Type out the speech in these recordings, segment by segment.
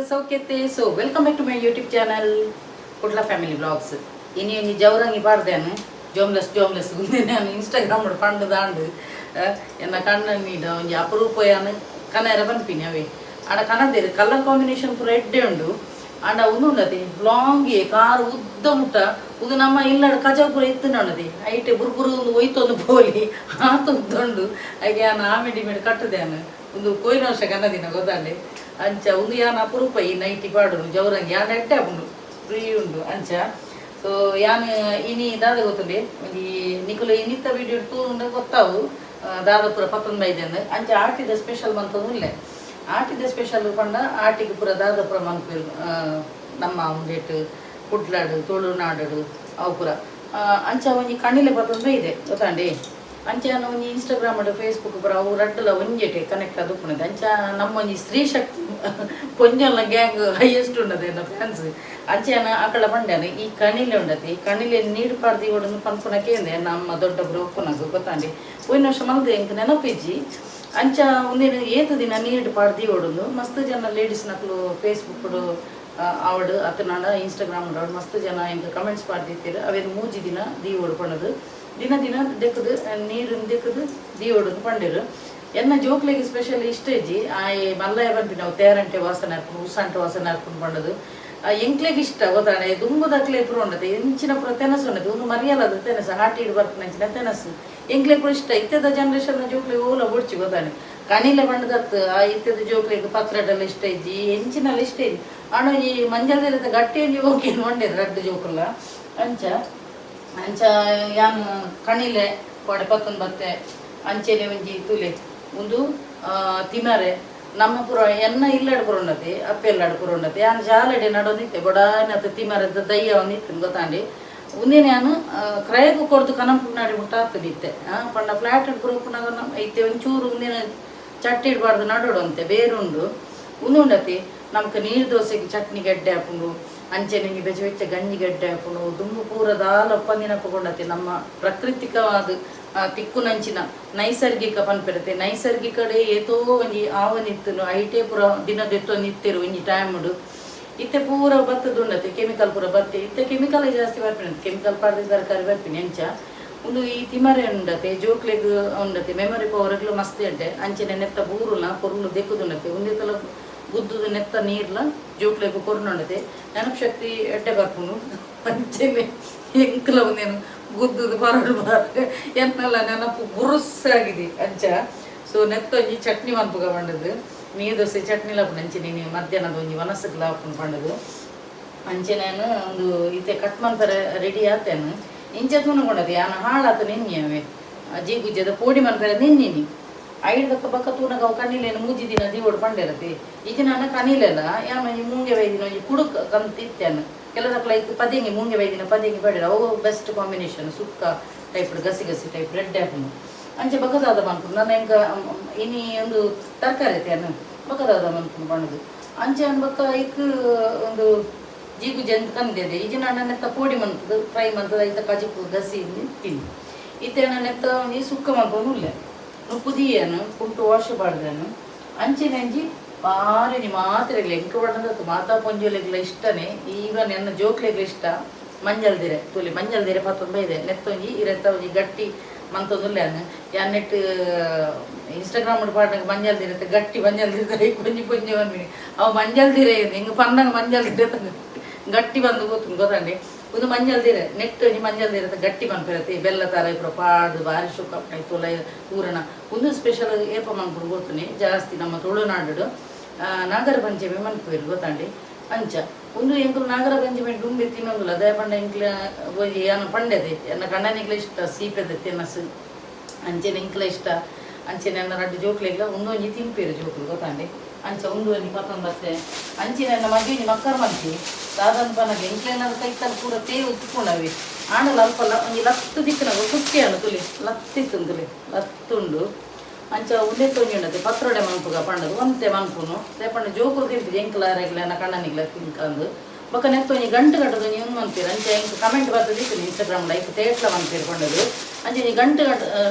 ಸೌಖ್ಯತೆ. So welcome back to my YouTube channel, Kudla family blogs. ಇನಿ ಒಂಜಿ ಜೌರಂಗಿ ಪಾಡ್ದೇನು, ಜೋಮ್ಲೆಸ್ ಜೋಮ್ಲೆಸ್. ನಾನು Instagram Pandu ದಾಂಡು ಎನ್ನ ಕಣ್ಣ ನೀಡ ಒಂಜಿ ಅಪರೂಪ ಯಾನ್ ಕನರ ಪನ್ಪಿನಿ ಅವೇ. ಆಂಡ ಕನದೇರು ಕಲರ್ ಕಾಂಬಿನೇಷನ್ ಪೂರ ಎಡ್ಡೆ ಉಂಡು. ಆಂಡ ಉಂದು ಉಂಡತಿ ಲಾಂಗ್ ಕಾರ್ ಉದ್ದ ಮುಟ್ಟ. ಉಂದು ನಮ್ಮ ಇಲ್ಲಡ ಕಜವು ಪೂರ ಇತ್ತು ಐಟೆ ಬುರ್ಬುರು ಒಂದು ಒಯ್ತೊಂದು ಪೋಲಿ, ಆತ ಉದ್ದುಂಡು. ಐಗೆ ಯಾನ್ ಆಮಿಡಿ ಮೇಡ್ ಕಟ್ಟುದೇನು. ಒಂದು ಕೋಯಿನ ವರ್ಷ ಕನ್ನದಿನ ಗೊತ್ತಾಂಡೆ. ಅಂಚ ಒಂದು ಯಾನ್ ಅಪರೂಪ ಈ ನೈಟಿ ಪಾಡುನು ಜೌರಂಗಿ. ಯಾನ್ ಎಡ್ಡೆ ಆಪುಂಡು, ಫ್ರೀ ಉಂಡು ಅಂಚ. ಸೊ ಯಾನ್ ಇನಿ ದಾದ ಗೊತ್ತುಂಡೆ, ಒಂಜಿ ನಿಕುಲು ಇನ್ನಿತ್ತ ವಿಡಿಯೋ ತೂಂಡ ಗೊತ್ತಾವು ದಾದ ಪೂರ ಪತ್ತೊಂದು ಬೈದೆಂದು. ಅಂಚ ಆಟಿದ ಸ್ಪೆಷಲ್ ಮಂತೊಂದು ಉಲ್ಲೆ. ಆಟಿದ ಸ್ಪೆಷಲ್ ಪಂಡ ಆಟಿಗೆ ಪೂರ ದಾದ ಪೂರ ಮನ್ಪೇರು ನಮ್ಮ ಉಂದೆಟ್ ಕುಡ್ಲಾಡು, ತುಳುನಾಡು ಅವು ಪೂರ. ಅಂಚ ಒಂಜಿ ಕಣಿಲೆ ಪತ್ತೊಂದು ಇದೆ ಗೊತ್ತಾಂಡಿ. ಅಂಚ ಯಾನ್ ಒಂಜಿ ಇನ್ಸ್ಟಾಗ್ರಾಮ್, ಫೇಸ್ಬುಕ್ ಪೂರ ಅವು ರಡ್ಡಲ ಒಂಜೆಟೆ ಕನೆಕ್ಟ್ ಅದು ಉಪ್ಪುನದೆ. ಅಂಚ ನಮ್ಮ ಒಂಜಿ ಸ್ತ್ರೀ ಶಕ್ತಿ ಪೊಂಜೊಲ್ನ ಗ್ಯಾಂಗ್ ಹೈಯೆಸ್ಟ್ ಉಂಡದೆ ಎನ್ನ ಫ್ಯಾನ್ಸ್. ಅಂಚ ಯಾನ್ ಅಕಳ ಪಂಡ್ಯಾನ, ಈ ಕಣಿಲೆ ಉಂಡತಿ, ಈ ಕಣಿಲೆ ನೀರು ಪಾಡ್ದಿ ಓಡನ್ನು ಪನ್ಪುನಕ್ಕೆ ನಮ್ಮ ದೊಡ್ಡಬ್ರು ಒಪ್ಪುನಗ ಗೊತ್ತಾಂಡಿ. ಪೋಯಿನ ವರ್ಷ ಮಲ್ದೆ, ಎಂಕ್ ನೆನಪಿಜ್ಜಿ. ಅಂಚ ಒಂದಿನ ಏತು ದಿನ ನೀರು ಪಾಡ್ದಿ ಓಡುಂದು ಮಸ್ತ್ ಜನ ಲೇಡೀಸ್ ನಕಲು ಫೇಸ್ಬುಕ್ ಆವಡ್ ಅತನಾಡ ಇನ್ಸ್ಟಾಗ್ರಾಮ್ ಆವಡ್ ಮಸ್ತ್ ಜನ ಎಂಕ್ ಕಮೆಂಟ್ಸ್ ಪಾಡ್ದಿತ್ತೀರು. ಅವೇನು 3 ದಿನ ದೀ ಓಡು ಪಂಡದು, ದಿನ ದಿನ ದೆಕ್ಕದು ನೀರುನ್ ದೆಕ್ಕದು ದೀ ಓಡುದು ಪಂಡಿರು. ಎನ್ನ ಜೋಕ್ಲೆಗ್ ಸ್ಪೆಷಲ್ ಇಷ್ಟ ಇಜ್ಜಿ. ಆಯೆ ಮಲ್ಲಯ್ಯ ಪನ್ಪಿ ನಾವು ತೇರಂಟೆ ವಾಸನೆ ಹಾಕೊಂಡು ಉಸಾಂಟೆ ವಾಸನೆ ಹಾಕೊಂಡು ಪಂಡದು. ಎಂಕ್ಲೆಗ್ ಇಷ್ಟ ಗೊತ್ತಾಣೆ. ದುಂಬುದಕ್ಲೆ ಪೂರ ಉಂಡತೆ ಎಂಚಿನ ಪೂರ ತೆನಸು ಉಂಡತೆ. ಒಂದು ಮರಿಯಲದ ತೆನಸು, ಹಾಟಿಡ್ ಬರ್ಪುನ ಅಂಚಿನ ತೆನಸು ಎಂಕ್ಲೆ ಪೂರ ಇಷ್ಟ. ಇತ್ತೆದ ಜನರೇಷನ್ ಜೋಕ್ಲೆಗ್ ಓಲ ಬೊಡ್ಚಿ ಗೊತ್ತಾಣೆ. ಕಣಿಲೆ ಪಂಡದತ್ತು ಆ ಇತ್ತೆದ ಜೋಕ್ಲೆಗ್ ಪತ್ರೊಡೆಲ್ಲ ಇಷ್ಟ ಇಜ್ಜಿ, ಎಂಚಿನೆಲ್ಲ ಇಷ್ಟ ಇಜ್ಜಿ. ಆಂಡ ಈ ಮಂಜಲ್ದಿರದ ಗಟ್ಟಿ ಒಂಜಿ ಓಕೆ ಮಂಡೇರು ರಡ್ಡ್ ಜೋಕುಲ್ಲ. ಅಂಚ ಅಂಚ ಯಾನ್ ಕಣಿಲೆ ಕೋಡೆ ಪತ್ತೊಂದು ಬತ್ತೆ. ಅಂಚೆನೆ ಒಂಜಿ ತೂಲೆ, ಉಂದು ತಿಮರೆ. ನಮ್ಮ ಪುರ ಎನ್ನ ಇಲ್ಲಡ್ ಪುರ ಉಂಡತಿ, ಅಪ್ಪೆ ಇಲ್ಲಡ್ ಪುರ ಉಂಡತಿ. ಯಾನ್ ಶಾಲೆಡೆ ನಡೊಂದಿತ್ತೆ, ಬೊಡಾನತ ತಿಮರೆದ ದಯ್ಯ ಒಂದಿತ್ತು ಗೊತ್ತಾಂಡಿ. ಉಂದಿನ ಯಾನ್ ಕ್ರಯకు ಕೊರ್ದು ಕನಂಪುನಾಡಿ ಮುಟ್ಟ ಆತದಿತ್ತೆ. ಪಂಡ ಫ್ಲಾಟ್ ಪುರ ಉಪ್ಪುನಗ ಇತ್ತೆ ಒಂಚೂರು ಉಂದಿನ ಚಟ್ಟಿ ಇಡಬಾರ್ದು ನಡೋಡು ಅಂತೆ ಬೇರುಂಡು. ಉಂದು ಉಂಡತಿ ನಮ್ಕ್ ನೀರು ದೋಸೆಗೆ ಚಟ್ನಿ ಗೆಡ್ಡೆ ಹಾಪುಂಡು. ಅಂಚೆನೆ ಒಂಜಿ ಬೆಚ್ಚ ಬೆಚ್ಚ ಗಂಜಿ ಗೆಡ್ಡೆ ಹಾಪುಂಡು. ದುಂಬು ಪೂರ ದಾಲ ಒಪ್ಪಂದಿನ ಪಗೊಂಡತಿ ನಮ್ಮ ಪ್ರಾಕೃತಿಕವಾದ ತಿಕ್ಕುನಂಚಿನ ನೈಸರ್ಗಿಕ ಪನ್ಪಿರತೆ. ನೈಸರ್ಗಿಕಡೆ ಏತೋ ಒಂಜಿ ಆವೊಂದಿತ್ತುನು, ಐಟೇ ಪೂರ ದಿನ ದೆತ್ತೊಂದು ಇತ್ತೆರು ಒಂಜಿ ಟೈಮುಡು. ಇತ್ತೆ ಪೂರ ಬತ್ತದುಂಡತೆ, ಕೆಮಿಕಲ್ ಪೂರ ಬತ್ತೆ. ಇತ್ತೆ ಕೆಮಿಕಲ್ ಜಾಸ್ತಿ ಬರ್ಪಿನ, ಕೆಮಿಕಲ್ ಪಾಡ್ದು ತರಕಾರಿ ಬರ್ಪಿನಿ. ಅಂಚ ಉಂದು ಈ ತಿಮರೆ ಉಂಡತೆ, ಜೋಕ್ಲೆಗ್ ಉಂಡತೆ, ಮೆಮೊರಿ ಪವರ್ಗ್ಲು ಮಸ್ತ್ ಎಡ್ಡೆ. ಅಂಚೆನೆ ನೆತ್ತ ಬೂರುಲ ಪೊರ್ಲು ದೆಕ್ಕುದುಂಡತೆ. ಉಂದೆತಲ ಗುದ್ದುದು ನೆತ್ತ ನೀರ್ಲ ಜೋಕ್ಲೆಗ್ ಕೊರ್ನುಂಡತೆ, ನೆನಪು ಶಕ್ತಿ ಎಡ್ಡೆ ಬರ್ಪುಂಡು. ಅಂಚೆನೆ ಎಂಕ್ಲ ಒಂದೇನು ಗುದ್ದುದು ಪರಡು ಬಾರ ಎನ್ನಲ ನೆನಪು ಬುರುಸ್ಸಾಗಿದೆ ಅಂಚ. ಸೊ ನೆತ್ತೊಂಜಿ ಚಟ್ನಿ ಮನ್ಪುಗ ಪಂಡದು, ನೀರು ದೋಸೆ ಚಟ್ನಿ ಲಾಪುಂಡು. ಅಂಚೆ ನೀನು ಮಧ್ಯಾಹ್ನದ ಒಂಜಿ ವನಸಕ್ಕೆ ಲಾಪುಂಡು ಪಂಡದು. ಅಂಚೆ ನಾನು ಒಂದು ಇತ್ತೆ ಕಟ್ ಮನ್ಪರೆ ರೆಡಿ ಆತೇನು. ಇಂಚ ತೂನಗೊಂಡದು ಯಾನ ಹಾಳಾತ ನಿನ್ನೆ ಅವೇ ಜೀಗುಜ್ಜದ ಪೋಡಿ ಮನ್ಪರೆ ನಿನ್ನಿನಿ. ಐಡ್ದಕ್ಕ ಬಕ್ಕ ತೂನಗ ಅವು ಕಣ್ಣಿಲೇನು 3 ದಿನ ದೀವೋಡು ಪಂಡಿರತಿ. ಈಜ ನಾನು ಕಣಿಲೆಲ್ಲ ಯಾನ ಒಂಜಿ ಮೂಂಗೆ ಬೈದಿನ ಒಂಜಿ ಕುಡುಕ್ ಕಂತ ಇತ್ತೇನು. ಕೆಲದಕ್ಲ ಐಕ್ ಪದಿಂಗಿ, ಮೂಂಗೆ ಬೈದಿನ ಪದಿಂಗಿ ಪಡಿರ, ಅವು ಬೆಸ್ಟ್ ಕಾಂಬಿನೇಷನ್. ಸುಕ್ಕ ಟೈಪ್, ಗಸಿ ಗಸಿ ಟೈಪ್ ರೆಡ್ ಆಪುಂಡು. ಅಂಚೆ ಬಕ್ಕದಾದ ಮನ್ಪುಂಡು ನನ್ನ ಎಂಕ ಇನಿ ಒಂದು ತರಕಾರಿ ಐತೆ ಬಕ್ಕದಾದ ಮನ್ಪುಂಡು ಪಂಡುದು. ಅಂಚೆ ಬೊಕ್ಕ ಐಕ್ ಒಂದು ಜೀಗು ಜಂತ್ ಕಂದಿದೆ. ಈಜ ನಾನು ನೆತ್ತ ಪೋಡಿ ಮನ್ಪುದು, ಫ್ರೈ ಮನ್ತದ, ಐತ ಕಜಿಪು ಗಸಿ ತಿಂದು. ಇತ್ತೆ ನಾನು ನೆತ್ತ ಒಂಜಿ ಸುಕ್ಕ ಮನ್ಪೊಂದು ಉಲ್ಲೆ. ನುಪ್ಪು ದೀಯನು, ಕುಂಟು ವಾಶ್ ಪಾಡ್ದನು. ಅಂಚೆನೆ ಅಂಜಿ ಬಾರಿ ಒಂಜಿ ಮಾತ್ರೆಗ್ಲ ಎಂಕ್ ಪಂಡದ ಮಾತಾ ಪೊಂಜೋಲೆಗ್ಲ ಇಷ್ಟನೇ, ಈವನ್ ಎನ್ನ ಜೋಕ್ಲೆಗ್ಲ ಇಷ್ಟ ಮಂಜಲ್ದಿರೆ. ತೂಲಿ, ಮಂಜಲ್ದಿರೆ ಪತ್ತೊಂದು ಬೈದೆ. ನೆತ್ತೊಂಜಿ ಇರೆತ್ತ ಒಂಜಿ ಗಟ್ಟಿ ಮಂತೊಂದುಲ್ಲೆ. ಯಾನ್ ನೆಟ್ ಇನ್ಸ್ಟಾಗ್ರಾಮ್ ಪಾಡ್ನಗ ಮಂಜಲ್ದಿರೆ ಗಟ್ಟಿ, ಮಂಜಲ್ದಿರೆ ಒಂಜಿ ಪೊಂಜಿ ಬಂದ್ಮಿನಿ. ಅವು ಮಂಜಲ್ದಿರೆ ಹಿಂಗೆ ಪನ್ನಗ ಮಂಜಲ್ದಿರೆ ಗಟ್ಟಿ ಬಂದು ಗೊತ್ತು ಗೊತ್ತಂಡಿ. ಒಂದು ಮಂಜಲ್ದಿರೆ ನೆಟ್ ಒಂಜಿ ಮಂಜಲ್ದಿರೆ ಗಟ್ಟಿ ಮನ್ಪಿರತ್ತೆ. ಬೆಲ್ಲ ತರ ಪೂರ ಪಾಡ್ದು ಬಾರಿ ಸುಕ್ಕ ತುಲ ಊರಣ. ಒಂದು ಸ್ಪೆಷಲ್ ಏಪ ಮನ್ಪುಡು ಗೊತ್ತುನಿ, ಜಾಸ್ತಿ ನಮ್ಮ ತುಳುನಾಡು ನಾಗರ ಪಂಚಮಿ ಮನ್ಪುವೆರ್ ಗೊತ್ತಾಂಡಿ. ಅಂಚ ಒಂದು ಎಂಕುಲು ನಾಗರ ಪಂಚಮಿ ಡುಂಬಿ ತಿನ್ನೊಂದುಲ್ಲ. ಅದೇ ಪಂಡ ಎಂಕ್ಲ ಒಂಜಿ ಯಾನು ಪಂಡೆದೆ, ಎನ್ನ ಕಣ್ಣನಿಗ್ಲ ಇಷ್ಟ ಸೀಪೆದ ತಿನಸು. ಅಂಚೆನೆ ಎಂಕ್ಲ ಇಷ್ಟ. ಅಂಚೆನೆ ಎನ್ನ ರಡ್ಡು ಜೋಕ್ಲೆಗ್ಲ ಒಂದೊಂಜಿ ತಿನ್ಪೇರು ಜೋಕುಲು ಗೊತ್ತಾಂಡಿ. ಅಂಚ ಒಂದು ಒಂಜಿ ಪತ್ತೊಂದು ಬತ್ತೆ. ಅಂಚಿನ ಎನ್ನ ಮಗೆ ಒಂಜಿ ಮಕ್ಕರ್ ಮಂತಿ ದಾದನ್ ಪನಗ ಎಂಕ್ಲೆನಾದ ಕೈತಲ್ ಪೂರ ತೇ ಉತ್ಕೊಂಡವಿ. ಆಂಡಲ ಅಲ್ಪಲ್ಲ ಒಂಜಿ ಲತ್ತು ದಿಕ್ಕನಾಗ ಕುಸ್ತಿയാണ് ತುಲಿ ಲತ್ತಿತ್ತು ತುಲಿ ಲತ್ತುಂಡು. ಅಂಚ ಉಂದೆ ಒಂಜಿ ಉಂಡತೆ ಪತ್ರೊಡೆ ಮನ್ಪುಗ ಪಂಡದು ಒಂತೆ ಮನ್ಪುನು. ಪಂಡ ಜೋಕುಲು ತಿನ್ಪಿದೆ, ಎಂಕ್ಲ ಅರೆಗ್ಲ ಎನ್ನ ಕಣ್ಣನಿಗ್ಲ ತಿನ್ಕಂದು. ಬೊಕ್ಕ ನೆತ್ತ ಒಂಜಿ ಗಂಟು ಕಟ್ಟದು ಒಂಜಿ ಉಂದು ಮನ್ಪೇರು. ಅಂಚ ಎಂಕ್ ಕಮೆಂಟ್ ಬರ್ತದೆ ಇನ್ಸ್ಟಾಗ್ರಾಮ್ ಲೈಕ್ ತೇಟ್ಲ ಮನ್ಪೇರು ಪಂಡದು. ಅಂಚ ಒಂಜಿ ಗಂಟು ಕಟ್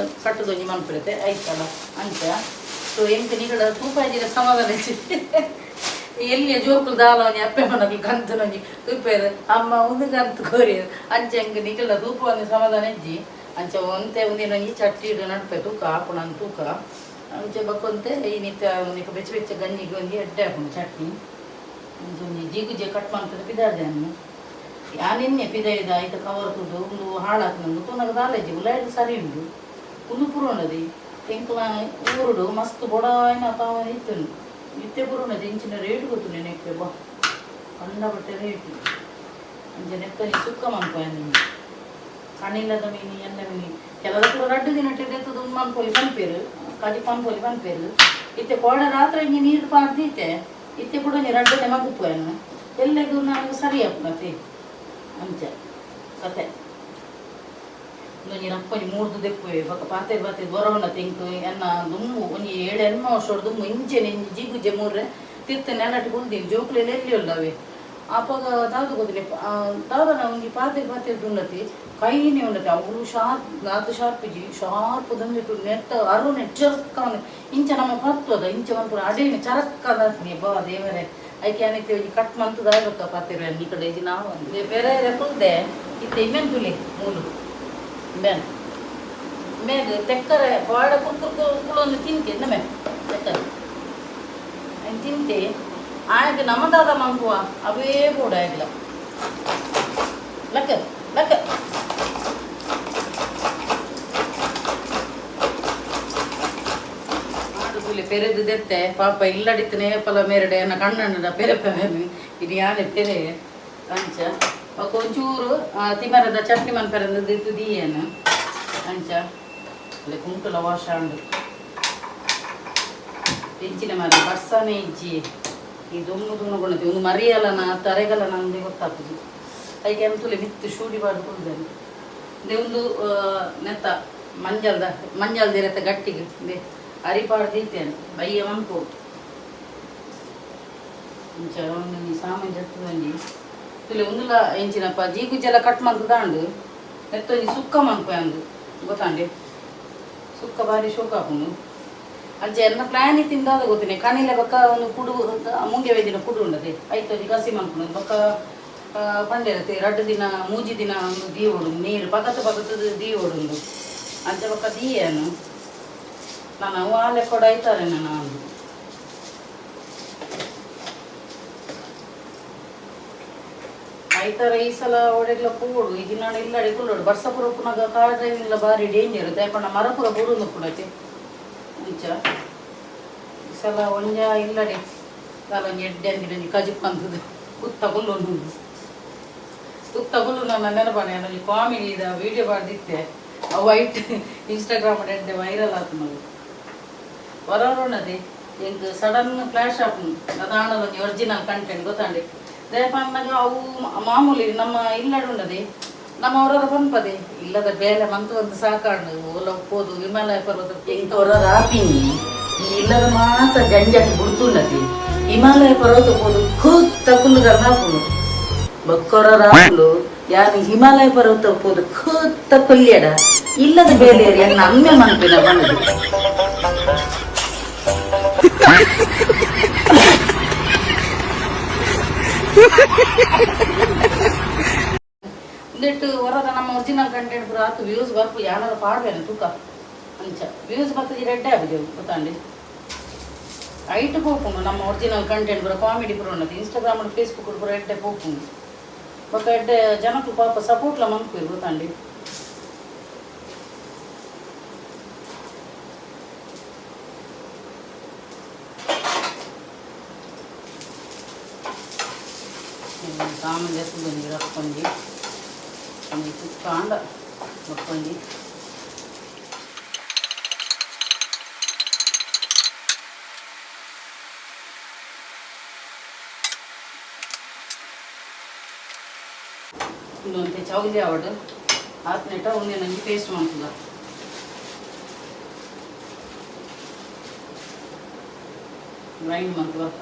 ಕಟ್ಟದು ಒಂಜಿ ಮನ್ಪಿರುತ್ತೆ ಐತಲ್ಲ ಅಂಚ. ಸೊ ಎಂಕ್ ನಿಗಡ ತೂಪಾಯಿಜಿರ ಸಮಾಧಾನ ಇಜ್ಜಿ. ಎಲ್ಲಿಯ ಜೋಕುಲು ದಾಲ ಒಂಜಿ ಅಪ್ಪೆ ಮನಕುಲು ಕಂತುನೊಂಜಿ ತೂಪೇರು ಅಮ್ಮ ಉಂದು ಕಂತು ಕೋರಿಯರು. ಅಂಚೆ ಅಂಗ್ ನಿಕಲ್ನ ತೂಪ ಒಂದು ಸಮಾಧಾನ ಇಜ್ಜಿ. ಅಂಚೆ ಒಂತೆ ಒಂದಿನೊಂಜಿ ಚಟ್ಟಿ ಇಡು ನಡ್ಪೆ ತೂಕ ಆಪುಣ ತೂಕ. ಅಂಚೆ ಬೊಕೊಂತೆ ಈ ನಿತ್ಯ ನಿಕ ಬೆಚ್ಚ ಬೆಚ್ಚ ಗಂಜಿಗೆ ಒಂಜಿ ಎಡ್ಡೆ ಆಪುಂಡು ಚಟ್ನಿ. ಒಂಜಿ ಜೀಗುಜೆ ಕಟ್ ಮಾಡ್ತದೆ ಪಿದಾಡ್ದೆ ಅನ್ನು ಯಾನಿನ್ನೆ ಪಿದೈದ ಐತ ಕವರ್ ತೂದು ಉಂದು ಹಾಳಾತ್ನಂದು ತೂನಗ ದಾಲೇಜಿ ಉಲಾಯ್ಡ್ ಸರಿ ಉಂಡು. ಉಂದು ಪುರುಂಡದಿ ಎಂಕ್ಲ ಊರುಡು ಮಸ್ತ್ ಬೊಡಾಯಿನ ತಾವ ಇತ್ತು ಇತ್ತೆ ಪುರುಂಡದಿ ಇಂಚಿನ ರೇಟ್ ಗೊತ್ತು ನೆಕ್ಕೆ ಬಾ ಕಂಡಪಟ್ಟೆ ರೇಟ್. ಅಂಚೆ ನೆತ್ತನಿ ಸುಕ್ಕ ಮನ್ಪು ಕಣ್ಣಿಲ್ಲದ ಮೀನು ಎಲ್ಲ ಮೀನು ಕೆಲವು ಕೂಡ ರಡ್ಡು ದಿನ ದೆತ್ತದು ಉಂದು ಮನ್ಪೊಲಿ ಪನ್ಪೇರು ಕಜಿ ಪನ್ಪೊಲಿ ಪನ್ಪೇರು. ಇತ್ತೆ ಕೋಡ ರಾತ್ರಿ ಇಂಜಿ ನೀರು ಪಾಡ್ದಿತ್ತೆ ಇತ್ತೆ ಕೂಡ ಒಂಜಿ ರಡ್ಡು ಮಗುಪ್ಪು ಎಲ್ಲೆಗೂ ನನಗೆ ಸರಿ ಆಪುನತೆ. ಅಂಚ ಕತೆ ಒಂಜಿ ರಪ್ಪೊಂಜಿ ಮೂರ್ದು ದೆಪ್ಪುವೆ ಬೊಕ ಪಾತೆರ್ ಪಾತೆರ್ ಬರೋಣ ತೆಂಕು ಎನ್ನ ದುಮ್ಮು ಒಂಜಿ ಏಳು ಎಣ್ಮ ವರ್ಷ ದುಮ್ಮು ಇಂಚೆನೆ ಇಂಜಿ ಜಿಗುಜೆ ಮೂರ್ರೆ ತಿರ್ತ ನೆಲಟ್ ಕುಲ್ದಿನಿ ಜೋಕುಲೆಲ್ಲ ಎಲ್ಲಿ ಉಲ್ಲವೆ ಅಪಗ ದಾದ ಗೊತ್ತಿನಿ ದಾದನ ಒಂಜಿ ಪಾತೆರ್ ಪಾತೆರ್ ದುನ್ನತಿ ಕೈನೇ ಉನ್ನತಿ ಅವು ಶಾರ್ಪ್ ಆತ್ ಶಾರ್ಪ್ ಇಜ್ಜಿ ಶಾರ್ಪ್ ದಂದಿಟ್ಟು ನೆತ್ತ ಅರುನೆ ಚರಕ್ಕ ಇಂಚ ನಮ್ಮ ಪತ್ವದ ಇಂಚ ಮನ್ಪುನ ಅಡೇನೆ ಚರಕ್ಕ ಬಾ ದೇವರೇ ಐಕೆ ಅನಿತೆ ಒಂಜಿ ಕಟ್ ಮಂತುದಾಯ್ಬೊಕ್ಕ ಪಾತೆರ್ ಈ ಕಡೆ ಇಜ್ಜಿ ನಾವು ಬೇರೆ ಕುಲ್ದೆ ಇತ್ತೆ ಇಮ್ಮೆನ್ ತುಲಿ ಮೂಲು ಬೆನ್ ಮೇಗ್ ತೆಕ್ಕರೆ ಬಾಡ ಕುರ್ ಕುರ್ ಕುಲೊಂದು ತಿಂತೆ ನಮೆ ತೆಕ್ಕರೆ ಐನ್ ತಿಂತೆ ಆಯ್ತು ನಮ್ಮದಾದ ಮನ್ಪುವ ಅವೇ ಬೋಡ ಆಗಿಲ್ಲ ಲಕ್ಕ ಲಕ್ಕ ತುಲಿ ಪೆರೆದು ದೆತ್ತೆ ಪಾಪ ಇಲ್ಲಡಿತ್ತನೆ ಪಲ ಮೇರಡೆ ಎನ್ನ ಕಣ್ಣಣ್ಣದ ಪೆರೆಪೆವೆನು ಇದು ಯಾನೆ ಪೆರೆ ಅಂಚ ಬೊಕ ಒಂಚೂರು ತಿಮರದ ಚಟ್ನಿ ಮನ್ಪೆರಂದು ದಿತ್ತು ದೀಯನು ಅಂಚ ಅಲ್ಲ ಕುಂಟುಲ ವಾಶ ಉಂಡು ಎಂಚಿನ ಮಾರ್ರೆ ಬರ್ಸನೇ ಇಜ್ಜಿ. ಈ ದೊಮ್ಮು ದುಮ್ಮು ಗುಣತಿ ಒಂದು ಮರಿಯಲನ ತರೆಗಲನ ಅಂದೇ ಗೊತ್ತಾಗ್ತದೆ. ಐಕೆ ಅಂತುಲೆ ಮಿತ್ತು ಶೂಡಿ ಬಾರ್ದು ಕುಲ್ದೇನೆ they ಒಂದು ನೆತ್ತ ಮಂಜಲ್ದ ಮಂಜಲ್ದಿರತ್ತ ಗಟ್ಟಿಗೆ they ಅರಿಪಾಡು ದೀತೇನೆ ಬಯ್ಯ ಮನ್ಪು ಇಂಚ ಒಂದು ಸಾಮಾನ್ಯ ಜತ್ತುದೊಂಜಿ ತುಲೆ ಉಂದುಲ ಎಂಚಿನಪ್ಪ ಜೀಗುಜ್ಜೆಲ್ಲ ಕಟ್ ಮಂತ್ ದಾಂಡು ನೆತ್ತೊಂಜಿ ಸುಕ್ಕ ಮನ್ಪು ಅಂದು ಗೊತ್ತಾಂಡೆ ಸುಕ್ಕ ಬಾರಿ ಶೋಕ ಆಪುಂಡು. ಅಂಚೆ ಎನ್ನ ಪ್ಲಾನ್ ಇತ್ತಿಂದಾದ ಗೊತ್ತಿನಿ ಕಣಿಲೆ ಬೊಕ್ಕ ಒಂದು ಕುಡು ಮುಂಗೆ ವೇದಿನ ಕುಡು ಉಂಡದೆ ಐತೊಂಜಿ ಕಸಿ ಮನ್ಪುಂಡು ಬೊಕ್ಕ ಪಂಡೆರತೆ ರಡ್ಡು ದಿನ ಮೂಜಿ ದಿನ ಒಂದು ದೀವೊಡು ನೀರು ಪಗತ್ ಪಗತ್ ದೀವೊಡುಂಡು ಅಂಚೆ ಬೊಕ್ಕ ದೀಯನು ನಾನು ಅವು ಆ ಲೆಕ್ಕೊಡು ಐತಾರೆ ನಾನು ಐತಾರ ಈ ಸಲ ಓಡೆಗ್ಲ ಪೋಡು ಈ ದಿನ ಇಲ್ಲಡೆ ಕುಲ್ಲೋಡು ಬರ್ಸ ಪೂರ ಉಪ್ಪುನಾಗ ಕಾರ್ ಡ್ರೈವಿಂಗ್ಲ ಬಾರಿ ಡೇಂಜರ್ ದಾಯೆಪಂಡ ಮರ ಪೂರ ಬೂರೊಂದು ಉಪ್ಪುಂಡತೆ. ಅಂಚ ಈ ಸಲ ಒಂಜ ಇಲ್ಲಡೆ ದಾಲ ಒಂಜಿ ಎಡ್ಡೆ ಅಂದಿನ ಒಂಜಿ ಕಜಿಪ್ ಅಂತದ್ದು ಕುತ್ತ ಕುಲ್ಲೊಂದು ಕುತ್ತ ಕುಲ್ಲು ನನ್ನ ನೆನಪಾನೆ ಒಂಜಿ ಕಾಮಿಡಿ ಇದ ವೀಡಿಯೋ ಬಾರ್ದಿತ್ತೆ ಅವು ವೈಟ್ ಇನ್ಸ್ಟಾಗ್ರಾಮ್ ಎಡ್ಡೆ ವೈರಲ್ ಆತುನವು ಹೊರರುಣದೆ ಎಂಕ್ ಸಡನ್ ಫ್ಲಾಶ್ ಆಪುಂಡು ಅದಾಂಡಲ ಒಂಜಿ ಒರಿಜಿನಲ್ ಕಂಟೆಂಟ್ ಗೊತ್ತಾಂಡೆ ದಯಪನ್ನಗ ಅವು ಮಾಮೂಲಿ ನಮ್ಮ ಇಲ್ಲಡೆ ಉಂಡದೆ ನಮ್ಮ ಅವರ ಪನ್ಪದೆ ಇಲ್ಲದ ಬೇಲೆ ಮಂತು ಒಂದು ಸಾಕಾಂಡು ಓಲ ಪೋದು ಹಿಮಾಲಯ ಪರ್ವತ ಎಂಕ್ ಹೊರ ಆಪಿನಿ ಈ ಇಲ್ಲದ ಮಾತ ಜಂಜಾಟ ಬುಡ್ತುಂಡತಿ ಹಿಮಾಲಯ ಪರ್ವತ ಪೋದು ಖೂತ್ ಕುಲ್ಲುಗ ಹಾಪುಂಡು ಬೊಕ್ಕೊರ ರಾಪುಲು ಯಾನ್ ಹಿಮಾಲಯ ಪರ್ವತ ಪೋದು ಖೂತ್ತ ಕೊಲ್ಯಡ ಇಲ್ಲದ ಬೇಲೆ ಎನ್ನ ಅಮ್ಮೆ ಮನ್ಪಿನ ಬಂದು. ಉಂದೆಟ್ ಹೊರದ ನಮ್ಮ ಒರಿಜಿನಲ್ ಕಂಟೆಂಟ್ ಪೂರ ಆತು ವ್ಯೂಸ್ ಬರ್ಪು ಯಾನಾರ ಪಾಡ್ವೇನು ತೂಕ ಅಂಚ ವ್ಯೂಸ್ ಬರ್ತದೆ ರೆಡ್ಡೆ ಆಗಿದೆ ಗೊತ್ತಾಂಡಿ ಐಟ್ ಪೋಪುಂಡು ನಮ್ಮ ಒರಿಜಿನಲ್ ಕಂಟೆಂಟ್ ಪೂರ ಕಾಮಿಡಿ ಪೂರ ಉಂಡದು ಇನ್ಸ್ಟಾಗ್ರಾಮ್ ಫೇಸ್ಬುಕ್ ಪೂರ ಎಡ್ಡೆ ಪೋಪುಂಡು ಬೊಕ್ಕ ಎಡ್ಡೆ ಜನಕ್ಕೂ ಪಾಪ ಸಪೋರ್ಟ್ಲ ಮನ್ಪುವೆರ್ ಗೊತ್ತಾಂಡಿ. ಸಾಮಾನ್ಯ ಒಂಜಿ ರಪ್ಪೊಂಜಿ ಒಂಜಿ ಕುಕ್ಕಾಂಡ ಬೊಕ್ಕೊಂಜಿ ಉಂದೊಂತೆ ಚೌಲಿ ಆವಡ್ ಆತ್ನೇಟ ಉಂದೆನೊಂಜಿ ಪೇಸ್ಟ್ ಮನ್ಪುಗ ಗ್ರೈಂಡ್ ಮಂತ್ ಬರ್ಪ.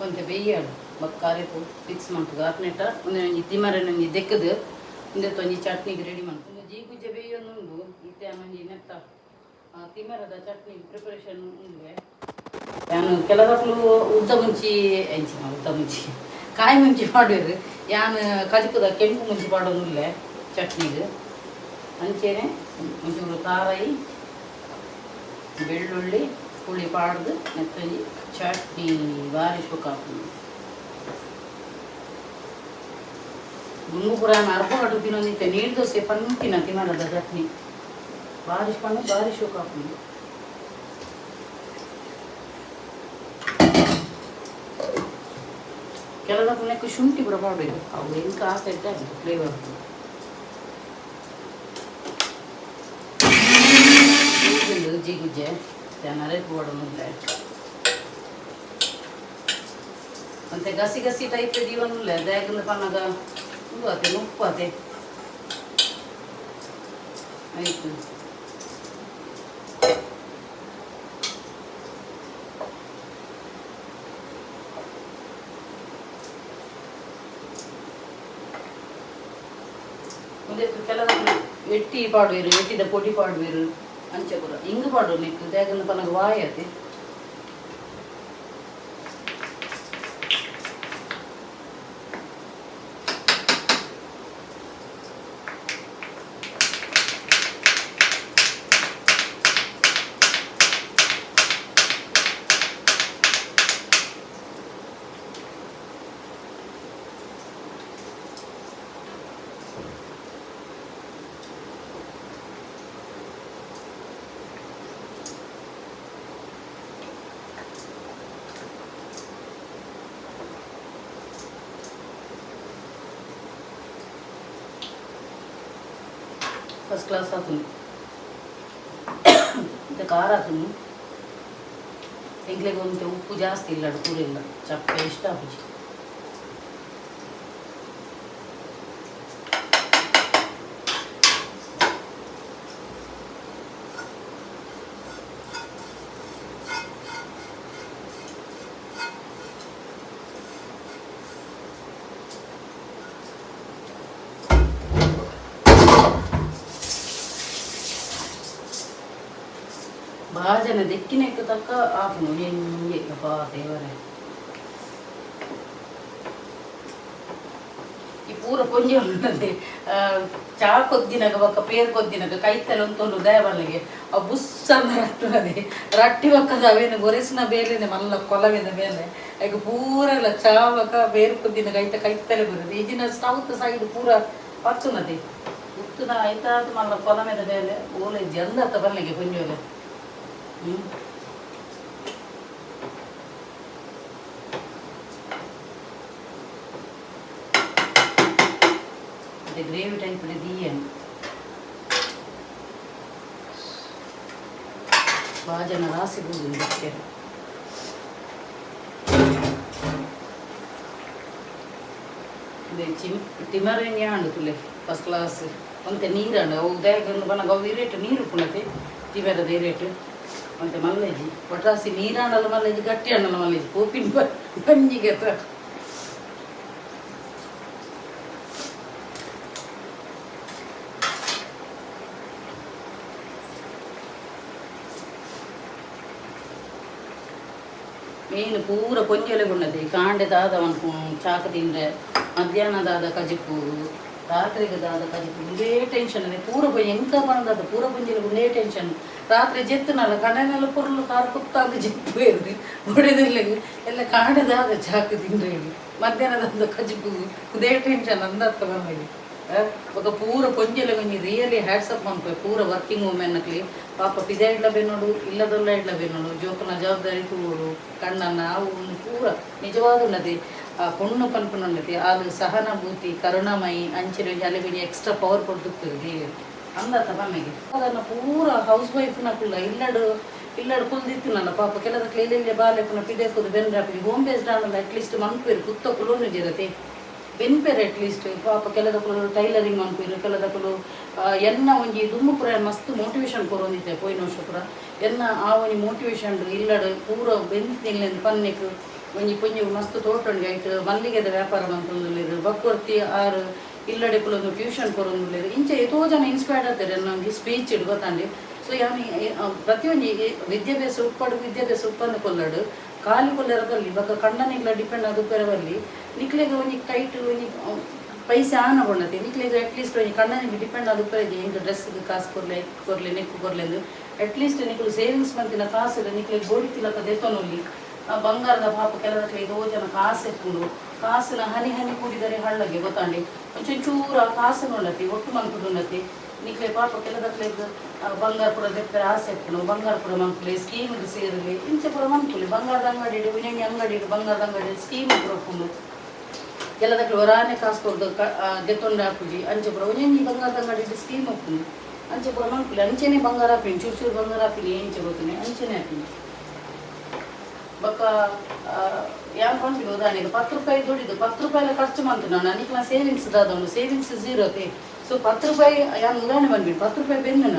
ಒಂತೆ ಬೆಯ್ಯಾಡು ಬೊಕ್ಕ ಅರೆಪು ಮಿಕ್ಸ್ ಮಲ್ಪುಗ ಆತ್ನೆಟ್ಟ ಉಂದು ಒಂಜಿ ತಿಮರೆನ್ ಒಂಜಿ ದೆಕ್ಕದು ಉಂದೆತ್ತ ಒಂಜಿ ಚಟ್ನಿಗೆ ರೆಡಿ ಮಲ್ಪು. ಉಂದು ಜೀಗುಜ್ಜೆ ಬೇಯೊಂದುಂಡು. ಇತ್ತೆ ಒಂಜಿ ನೆತ್ತ ತಿಮರದ ಚಟ್ನಿ ಪ್ರಿಪರೇಷನ್ ಉಂಡುವೆ. ಯಾನು ಕೆಲವಕ್ಲು ಉದ್ದ ಮುಂಚಿ ಎಂಚಿನ ಉದ್ದ ಮುಂಚಿ ಕಾಯಿ ಮುಂಚಿ ಮಾಡುವೆರು. ಯಾನು ಕಜಿಪುದ ಕೆಂಪು ಮುಂಚಿ ಪಾಡೋದುಲ್ಲೆ ಚಟ್ನಿಗೆ. ಅಂಚೆನೆ ಒಂಚೂರು ಕಾರೈ ಬೆಳ್ಳುಳ್ಳಿ ಪುಳಿ ಪಾಡ್ದು ನೆತ್ತೊಂಜಿ ಚಟ್ನಿ ಬಾರಿ ಶೋಕ ಆಪುಂಡು. ದುಂಬು ಪೂರ ಅರ್ಪ ಕಟ್ಟು ತಿನ್ನೊಂದಿತ್ತೆ ನೀರು ದೋಸೆ ಪನ್ಪಿನ ತಿಮರದ ಚಟ್ನಿ ಬಾರಿ ಪಣ್ಣು ಬಾರಿ ಶೋಕ ಆಪುಂಡು. ಕೆಲವಕ್ಕೆ ಶುಂಠಿ ಪೂರ ಪಾಡುವೆರು, ಅವು ಎಂಕ ಆಪೆಡ್ಡೆ ಫ್ಲೇವರ್. ಜಿಗುಜ್ಜೆ ಅರೆಪು ಪಾಡೊಂದುಲ್ಲೆ. ಒಂತೆ ಗಸಿ ಗಸಿ ಟೈಪ್ ದೀವೊಂದುಲ್ಲೆ. ದಾಯೆಗಂದ್ ಪನ್ನಗ ಉಂದು ಆತೆ ನುಪ್ಪು ಆತೆ ಆಯ್ತು. ಉಂದೆಕ್ ಕೆಲವು ಎಟ್ಟಿ ಪಾಡುವೆರು, ಎಟ್ಟಿದ ಪೊಡಿ ಪಾಡುವೆರು. ಅಂಚ ಪೂರ ಇಂಗ್ ಪಾಡು ನೆಕ್ಕ್ ದಾಯೆಗಂದ್ ಪನ್ನಗ ವಾಯ್ ಆತೆ. ಫಸ್ಟ್ ಕ್ಲಾಸ್ ಆತುಂಡು. ಇಂತ ಖಾರ ಆತುಂಡು. ಎಂಕ್ಲೆಗ್ ಒಂತೆ ಉಪ್ಪು ಜಾಸ್ತಿ ಇಲ್ಲ, ಪೂರ ಇಲ್ಲ ಚಪ್ಪೆ ಇಷ್ಟ ಆಪುಜಿ. ಬಾಜನ ದೆಕ್ಕಿನೆಕ್ ತಕ್ಕ ಆಪುಂಡು ಒಂಜಿ. ಅಬ್ಬಾ ದೇವರೇ, ಈ ಪೂರ ಪೊಂಜಿ ಉಂಡದೆ ಚಾ ಕೊದ್ದಿನಗ ಬೊಕ್ಕ ಪೇರ್ ಕೊದ್ದಿನಗ ಕೈತಲೆ ಉಂತೊಂಡು ದಯಬಲ್ಲಿಗೆ ಅವು ಬುಸ್ಸಂದ ರಟ್ಟುನದೆ. ರಟ್ಟಿ ಬೊಕ್ಕದ ಅವೇನು ಗೊರೆಸಿನ ಬೇಲೆನೆ ಮಲ್ಲ ಕೊಲವಿನ ಬೇಲೆ. ಐಕ್ ಪೂರೆಲ್ಲ ಚಾ ಬೊಕ್ಕ ಪೇರ್ ಕೊದ್ದಿನಗ ಐತ ಕೈತಲೆ ಬರುದು. ಈಜಿನ ಸ್ಟೌತ್ ಸೈಡ್ ಪೂರ ಪತ್ತುನದೆ ಉತ್ತುನ ಐತಾದ ಮಲ್ಲ ಕೊಲಮೆದ ಬೇಲೆ. ಓಲೆ ಜಂದತ್ತ ಬಲ್ಲಿಗೆ ಪೊಂಜೋಲೆ. ಮತ್ತೆ ಗ್ರೇವಿ ಟೈಪ್ ದೀಯನ್ ಬಾಜನ ರಾಸಿ ಬೂದು ಇದಕ್ಕೆ. ಚಿಮ್ ತಿಮರೆನ್ಯ ಆಂಡ್ ತುಲೆ ಫಸ್ಟ್ ಕ್ಲಾಸ್. ಒಂತೆ ನೀರಾಂಡು ಅವು ದಾಯೆಗ್ ಬನ್ನಗ ಅವು ಇರೇಟ್ ನೀರು ಉಪ್ಪುನತೆ ತಿಮೆರದ ಇರೇಟ್ ಒಂತೆ ಮಲ್ಲೆಜಿ ಒಟ್ರಾಸಿ ನೀರಾಂಡಲ ಮಲ್ಲೆಜಿ ಗಟ್ಟಿ ಆಂಡಲ ಮಲ್ಲೆಜಿ ಪೋಪಿನ ಬಂಜಿಗೆ. ಮೇನ್ ಪೂರ ಪೊಂಜೊಲೆ ಉಣ್ಣದೆ ಕಾಂಡೆ ದಾದ ಚಾಕ ತಿಂದ್ರೆ, ಮಧ್ಯಾಹ್ನ ದಾದ ಕಜಿಪು, ರಾತ್ರಿಗೆ ದಾದ ಕಜಿಪು, ಉಂದೇ ಟೆನ್ಷನ್ ಅದೇ ಪೂರ ಪೊಂಜಿ ಎಂಕ ಪನದಾದ ಪೂರ ಪೊಂಜೊಲೆ ಉಂದೇ ಟೆನ್ಷನ್. ರಾತ್ರಿ ಜೆತ್ತುನಲ್ಲ ಕಣ್ಣನೆಲ್ಲ ಪೊರ್ಲು ಕಾರ್ ಕುತ್ತಾಂದು ಜೆಪ್ಪು ಹೊಡೆದಿಲ್ಲ ಎಲ್ಲ. ಕಾಂಡೆ ದಾದ ಚಾಕ ತಿಂದ್ರೆ, ಮಧ್ಯಾಹ್ನದ ಕಜಿಪು, ಉಂದೇ ಟೆನ್ಷನ್ ಅಂದತ್ತ ಬಂದಿದೆ. ಬೊಕ ಪೂರ ಪೊಂಜೊಲೆ ಒಂಜಿ ರಿಯಲಿ ಹ್ಯಾಟ್ಸಪ್ ಮನ್ಪುವೆ ಪೂರ ವರ್ಕಿಂಗ್ ವುಮೆನ್ ಅಕ್ಲಿ. ಪಾಪ ಪಿದಯಿಡ್ಲ ಬೆನ್ನೋಡು, ಇಲ್ಲದೊಲ್ಲ ಇಡ್ಲ ಬೆನ್ನೋಡು, ಜೋಕುನ ಜವಾಬ್ದಾರಿ ತೂವೊಡು ಕಣ್ಣನ್ನ ಅವು ಒಂದು ಪೂರ ನಿಜವಾದ ಉನ್ನತಿ. ಆ ಪೊಣ್ಣು ಪನ್ಪುನ ಆಲು ಸಹನಾಭೂತಿ ಕರುಣಾಮಯಿ ಅಂಚಿನ ಒಂಜಿ ಅಲೆಗ್ ಒಂಜಿ ಎಕ್ಸ್ಟ್ರಾ ಪವರ್ ಕೊಡ್ದುಪ್ಪುವೆರ್ ದೇವೆರ್ ಅಂದತ್ತ ಪಮ್ಮೆಗೆ. ಅದನ್ನ ಪೂರ ಹೌಸ್ ವೈಫ್ನಕುಲ್ಲ ಇಲ್ಲಡ್ ಇಲ್ಲಡ್ ಕುಲ್ದಿತ್ತಿನಲ್ಲ ಪಾಪ ಕೆಲದಕ್ಲು ಎಲ್ಲೆಲ್ಲೆ ಬಾಲೆಪುನ ಪಿದಯಿ ಪೋದು ಬೆನ್ರಾಪುಜಿ. ಹೋಮ್ ಬೇಸ್ಡ್ ಆಂಡಲ ಅಟ್ಲೀಸ್ಟ್ ಮನ್ಪುವೆರ್, ಕುತ್ತ ಕುಲೊನುಜೆರತೆ, ಬೆನ್ಪೆರ್ ಅಟ್ಲೀಸ್ಟ್. ಪಾಪ ಕೆಲದಕುಲು ಟೈಲರಿಂಗ್ ಮನ್ಪುವೆರ್, ಕೆಲದಕುಲು ಎನ್ನ ಒಂಜಿ ದುಂಬು ಪೂರ ಮಸ್ತ್ ಮೋಟಿವೇಶನ್ ಕೊರೊಂದಿತ್ತೆ ಪೋಯಿನ ವರ್ಷ ಪೂರ. ಎನ್ನ ಆ ಒಂಜಿ ಮೋಟಿವೇಶನ್ ಇಲ್ಲಡ್ ಪೂರ ಬೆಂತಿನಿಲ್ಲೆಂದ್ ಪನ್ನೆಕ್ ಒಂಜಿ ಪೊಂಜಿ ಮಸ್ತ್ ತೋಟ ಉಂಡು ಐಟ್ ಮಲ್ಲಿಗೆದ ವ್ಯಾಪಾರ ಮಲ್ತೊಂದುಲ್ಲೆರ್. ಬೊಕ್ಕೊರ್ತಿ ಆರ್ ಇಲ್ಲಡೆ ಕುಲೊಂದು ಟ್ಯೂಷನ್ ಕೊರೊಂದುಲ್ಲೆರ್. ಇಂಚ ಏತೋ ಜನ ಇನ್ಸ್ಪೈರ್ಡ್ ಆತೆರ್ ಎನ್ನ ಒಂಜಿ ಸ್ಪೀಚ್ ಡ್ ಗೊತ್ತಾಂಡ್. ಸೊ ಯಾನ್ ಪ್ರತಿಯೊಂಜಿ ವಿದ್ಯಾಭ್ಯಾಸ ಉಪ್ಪಡ್, ವಿದ್ಯಾಭ್ಯಾಸ ಉಪ್ಪಂದೆ ಕೊಲ್ಲಡ್, ಖಾಲಿ ಕೊಲ್ಲೆರ ಬಲ್ಲಿ, ಬೊಕ್ಕ ಕಂಡನಿಗ್ಲ ಡಿಪೆಂಡ್ ಆದ್ ಉಪ್ಪೆರೆ ಬಲ್ಲಿ. ನಿಕ್ಲೆಗ್ ಒಂಜಿ ಕೈಟ್ ಒಂಜಿ ಪೈಸೆ ಆನ ಬೊಂಡತಿ ನಿಕ್ಲೆಗ್ ಅಟ್ಲೀಸ್ಟ್ ಒಂಜಿ ಕಂಡನಿಗ್ ಡಿಪೆಂಡ್ ಆದ್ ಉಪ್ಪೆರೆ, ಎಂಕ್ ಡ್ರೆಸ್ಗೆ ಕಾಸು ಕೊರ್ಲೆ, ಐಕ್ ಕೊರ್ಲೆ, ನೆಕ್ಕ್ ಕೊರ್ಲೆಂದು. ಅಟ್ಲೀಸ್ಟ್ ನಿಕುಲು ಸೇವಿಂಗ್ಸ್ ಮಂತಿನ ಕಾಸುಡು ನಿಕ್ಲೆಗ್ ಬೋಡಿತ್ತಿಲಕ ದೆತೊನೊಲಿ. ಆ ಬಂಗಾರದ ಪಾಪ ಕೆಲದಕ್ಲೆಗ್ ಏತೋ ಜನ ಕಾಸು ಇಪ್ಪುಂಡು. ಕಾಸುನ ಹನಿ ಹನಿ ಕೂಡಿದರೆ ಹಳ್ಳಗೆ ಗೊತ್ತಾಂಡಿ. ಒಂಚೂರು ಆ ಕಾಸುನು ಉಂಡತಿ ಒಟ್ಟು ಮನ್ಪುದುಂಡತಿ. ನಿಕ್ಲೆ ಪಾಪ ಕೆಲದಕ್ಲೆಗ್ ಬಂಗಾರ ಪೂರ ದೆಪ್ಪೆರೆ ಆಸೆ ಇಪ್ಪುಂಡು. ಬಂಗಾರ ಪೂರ ಮನ್ಪುಲೆ, ಸ್ಕೀಮ್ಗ್ ಸೇರುಲೆ, ಇಂಚ ಪೂರ ಮನ್ಪುಲೆ. ಬಂಗಾರದ ಅಂಗಡಿಡ್, ಒಂಜೊಂಜಿ ಅಂಗಡಿಡ್, ಬಂಗಾರದ ಅಂಗಡಿಡ್ ಸ್ಕೀಮ್ ಪೂರ ಉಪ್ಪುಂಡು. ಕೆಲದಕ್ಲು ಒರಾನೆ ಕಾಸು ಕೊರ್ದು ದೆತ್ತೊಂಡೆ ಆಪುಜಿ. ಅಂಚ ಪೂರ ಒಂಜೊಂಜಿ ಬಂಗಾರದ ಅಂಗಡಿಡ್ ಸ್ಕೀಮ್ ಉಪ್ಪುಂಡು. ಅಂಚ ಪೂರ ಮನ್ಪುಲೆ. ಅಂಚೆನೆ ಬಂಗಾರ ಆಪಿನಿ, ಚೂರು ಚೂರು ಬಂಗಾರ ಆಪಿನಿ. ಎಂಚ ಗೊತ್ತುನೆ, ಅಂಚೆನೆ ಆಪಿನಿ. ಬೊಕ್ಕ ಯಾನ್ ಪನ್ಪಿನಿ, ಉದಾಹರಣೆಗೆ 10 ರೂಪಾಯಿ ದುಡಿದು 10 ರೂಪಾಯಿಲ ಖರ್ಚು ಮಂತುಂಡ ನಿಕ್ಲ ಸೇವಿಂಗ್ಸ್ ದಾದ ಉಂಡು? ಸೇವಿಂಗ್ಸ್ ಝೀರೋ ಅತೆ. ಸೊ 10 ರೂಪಾಯಿ, ಯಾನ್ ಉದಾಹರಣೆ ಪನ್ಪಿನಿ, 10 ರೂಪಾಯಿ ಬೆಂದನ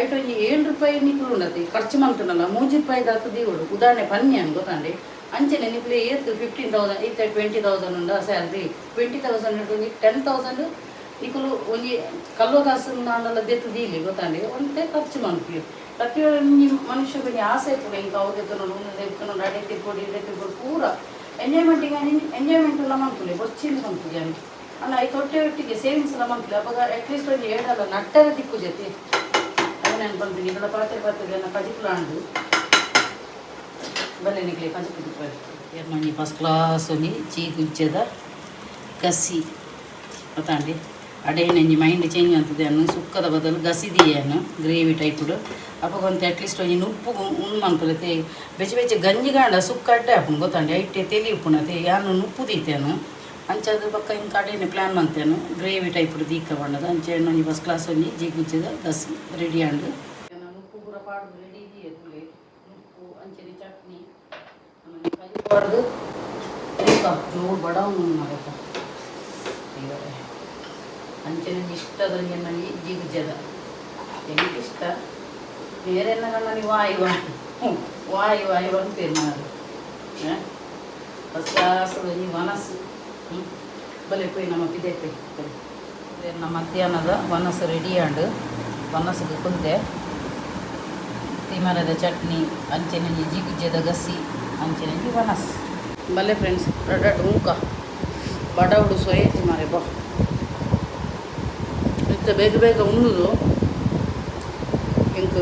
ಐಟ್ ಒಂಜಿ 7 ರೂಪಾಯಿ ನಿಕುಲು ಉಂಡತಿ ಖರ್ಚು ಮಂತುಂಡಲ 3 ರೂಪಾಯಿ ದಾತ್ ದೀವೊಡು. ಉದಾಹರಣೆ ಪನ್ನಿ ಯಾನ್, ಗೊತ್ತಾಂಡೆ? ಅಂಚೆನೆ ನಿಕ್ಲೆ ಏತ್ 15,000 ಇತ್ತೆ 20,000 ಉಂಡ ಸ್ಯಾಲ್ರಿ, 20,000 ಒಂಜಿ 10,000 ನಿಕುಲು ಒಂಜಿ ಕಲ್ವ ಕಾಸು ಆಂಡಲ ದೆತ್ತು ದೀಲಿ, ಗೊತ್ತಾಂಡೆ? ಒಂತೆ ಖರ್ಚು ಮನ್ಪುಲೆ. ಪ್ರತಿಯೊಂಜಿ ಮನುಷ್ಯಗ್ ಒಂಜಿ ಆಸೆ ಇಪ್ಪುಂಡು, ಎಂಕ್ ಅವು ದೆತ್ತೊನೊಡು, ಉಂದು ದೆತ್ತೊನೊಡು, ಅಡೆ ತಿರ್ಗೊಡು, ಇಡೆ ತಿರ್ಗೊಡು, ಪೂರ ಎಂಜಾಯ್ಮೆಂಟ್ ಎಂಜಾಯ್ಮೆಂಟ್ ಎಲ್ಲ ಮನ್ಪುಲೆ, ಬೊರ್ಚಿಂದ್ ಪನ್ಪುಜಿ ಯಾನ್. ಆಂಡ ಐತ ಒಟ್ಟೆ ಒಟ್ಟಿಗೆ ಸೇವಿಂಗ್ಸ್ ಎಲ್ಲ ಮನ್ಪುಲೆ. ಅಪಗ ಅಟ್ಲೀಸ್ಟ್ ಒಂಜಿ ಏಡಲ ನಟ್ಟರೆ ತಿಕ್ಕುಜತಿ. ಅವು ನಾನು ಪನ್ಪಿನಿ. ಇದೆಲ್ಲ ಪಾತೆರ ಪಾತೆರ ಎನ್ನ ಕಜಿಪುಲ ಆಂಡ್. ಬಲ್ಲೆ ನಿಕ್ಲೆ ಕಜಿಪು ತಿಪ್ಪರೆ. ಒಂಜಿ ಫಸ್ಟ್ ಕ್ಲಾಸ್ ಒಂಜಿ ಚೀಗುಜ್ಜದ ಗಸಿ, ಗೊತ್ತಾಂಡಿ? ಅಡೇನೆ ಒಂಜಿ ಮೈಂಡ್ ಚೇಂಜ್ ಆಗ್ತದೆ ಅನ್ನು ಸುಕ್ಕದ ಬದಲು ಗಸಿ ದೀಯನು ಗ್ರೇವಿ ಟೈಪುಡು. ಅಪಗ ಒಂತೆ ಅಟ್ಲೀಸ್ಟ್ ಒಂಜಿ ನುಪ್ಪು ಉಂದು ಮನ್ಪುಲೆ. ಬೆಚ್ಚ ಬೆಚ್ಚ ಗಂಜಿ ಗಾಂಡ ಸುಕ್ಕ ಅಡ್ಡೆ ಆಪುಂಡು, ಗೊತ್ತಾಂಡಿ? ಐಟೆ ತೆಲಿ ಉಪ್ಪುಂಡು. ಯಾನ್ ನುಪ್ಪು ದೀತೇನು. ಅಂಚಾದ್ ಬೊಕ್ಕ ಇಂಕ ಅಡೇನೆ ಪ್ಲ್ಯಾನ್ ಮಂತೇನು, ಗ್ರೇವಿ ಟೈಪುಡು ದೀಕ ಪಂಡದು. ಅಂಚೆ ಒಂಜಿ ಫಸ್ಟ್ ಕ್ಲಾಸ್ ಒಂಜಿ ಜೀಗುಜ್ಜದ ಗಸಿ ರೆಡಿ ಆಂಡ್. ನುಪ್ಪು ಪೂರ ಪಾಡ್ದು ರೆಡಿ ದೀಯೆ ತೂಲೆ. ನುಪ್ಪು ಅಂಚನೆ ಚಟ್ನಿ ಆಮೇಲೆ ಪಾಡ್ದು ಜೋರು ಬಡವು ಮಾರೈತ. ಅಂಚನೆ ಇಷ್ಟದ ಒಂಜಿ ಜೀಗುಜ್ಜದ ಎಂಕ್ ಇಷ್ಟ. ಬೇರೆ ಎಲ್ಲ ಕಣ್ಣನಿ ವಾಯ್ ವಾಯ್ ವಾಯ್ ವಾಯ್ ಪನ್ಪೆರ್ ಮಾರೆ. ಫಸ್ಟ್ ಕ್ಲಾಸ್ ಒಂಜಿ ವನಸು. ಬಲೆ ಪೋಯಿ ನಮ್ಮ ಪಿದೈ ಪೋಯಿ ಬಲೆ. ನಮ್ಮ ಮಧ್ಯಾಹ್ನದ ವನಸು ರೆಡಿ ಆಂಡ್. ವನಸುಗೆ ಕುಲ್ದೆ. ತಿಮರದ ಚಟ್ನಿ, ಅಂಚನೆ ಜಿಗುಜ್ಜೆದ ಗಸಿ, ಅಂಚನೆ ವನಸ್. ಬಲೆ ಫ್ರೆಂಡ್ಸ್, ರಡ್ಡ ಉಂಕ ಬಡವುಡು ಸೊಯೇತಿ ಮಾರೆ. ಬಾ, ಇತ್ತೆ ಬೇಗ ಬೇಗ ಉಣ್ಣುದು. ಎಂಕ್